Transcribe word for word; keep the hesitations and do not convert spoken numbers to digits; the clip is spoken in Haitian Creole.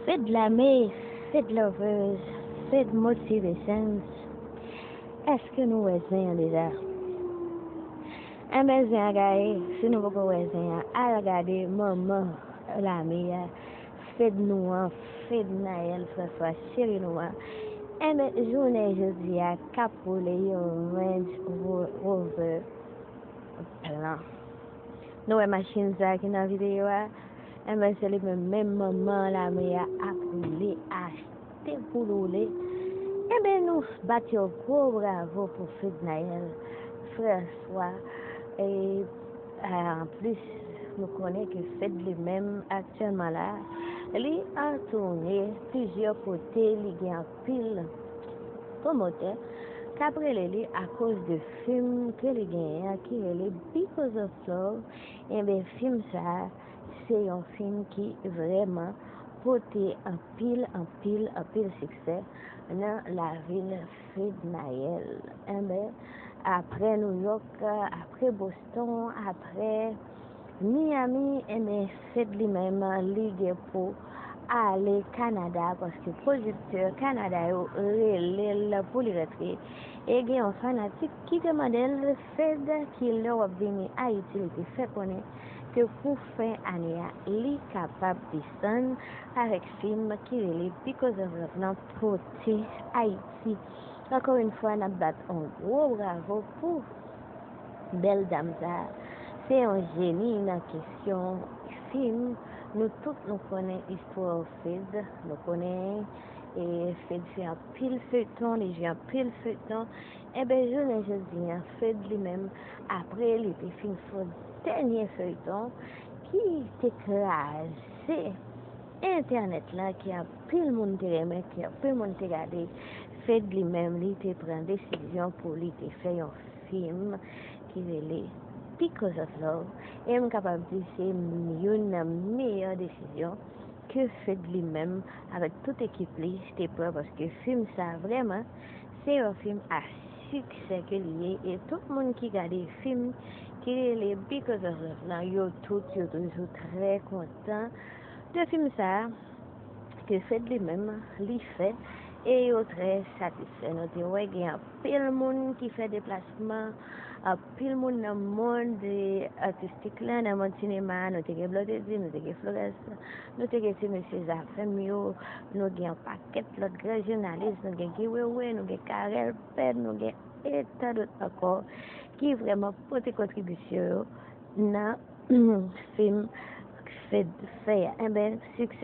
Fed Lame, Fed Lovers, Fed Motivations. Èske nou wè zen an deja? Enben, zen an gaye, si nou poko wè zen an, al gade manman Lame a, Fed nou an, Fed Nayèl Franswa, cheri nou an. Enben, jounen jodi a, k ap woule yon Range Ro- Rover blan. Nou wè machin sa ki nan videyo a? Enben, se li menm, menm manman Lame a ap woule, achte pou l woule. Enben, nou bat yon gwo bravo pou Fed Nayèl Franswa. E, a, anplis, nou konnen ke Fed li menm, aktyèlman la, li an toune plizyè kote, li gen anpil pwomotè k ap rele li akoz de fim ke li genyen an ki rele Because of Love. Enben, fim sa a, se yon fim ki vrèman pote anpil, anpil, anpil siksè nan lavi Fed Nayèl. Enben, apre Nouyòk, apre Boston, apre Miami, enben, Fed li menm, li gen pou ale Kanada, paske pwodiktè Kanada yo rele l pou li rantre. E gen yon fanatik ki te mande l, Fed, ki lè w ap vini Ayiti, li te fè konnen ke pou fen ane a, li kapab desann avèk fim ki rele Because of Love lan pote Ayiti. Ankò yon fwa, n ap bat yon gwo bravo pou bèl dam sa a. Se yon jeni nan kesyon fim. Nou tout nou konnen istwa Fed. Nou konnen, e, Fed fè anpil feyton, li jwe anpil feyton. Enben, jounen jodi a, Fed li menm, apre li te fin fè yon dènye feyton ki te kraze entènèt la, ke anpil moun te renmen, ke anpil moun te gade, Fed li menm, li te pran desizyon pou li te fè yon fim ki rele Because of Love. E m kapab di se youn nan meyè desizyon ke Fed li menm, avèk tout ekip li, te pran, paske fim sa vrèman, se yon fim a siksè ke li ye. E tout moun ki gade fim ki rele Because of Love lan, yo tout, yo toujou trè kontan de fim sa a ke Fed li menm li fè, e yo trè satisfè. Nou te wè gen anpil moun ki fè deplasman, anpil moun nan mond atistik la, nan mond sinema, nou te gen Blondedy, nou te gen Florence, nou te gen ti mesye Zafèm yo, nou gen yon pakèt lòt gran jounalis, nou gen Guy Wewe, nou gen Carel Pèn, nou gen e tan dòt ankò ki vrèman pote kontribisyon yo nan fim Fed fè a. Enben, siksè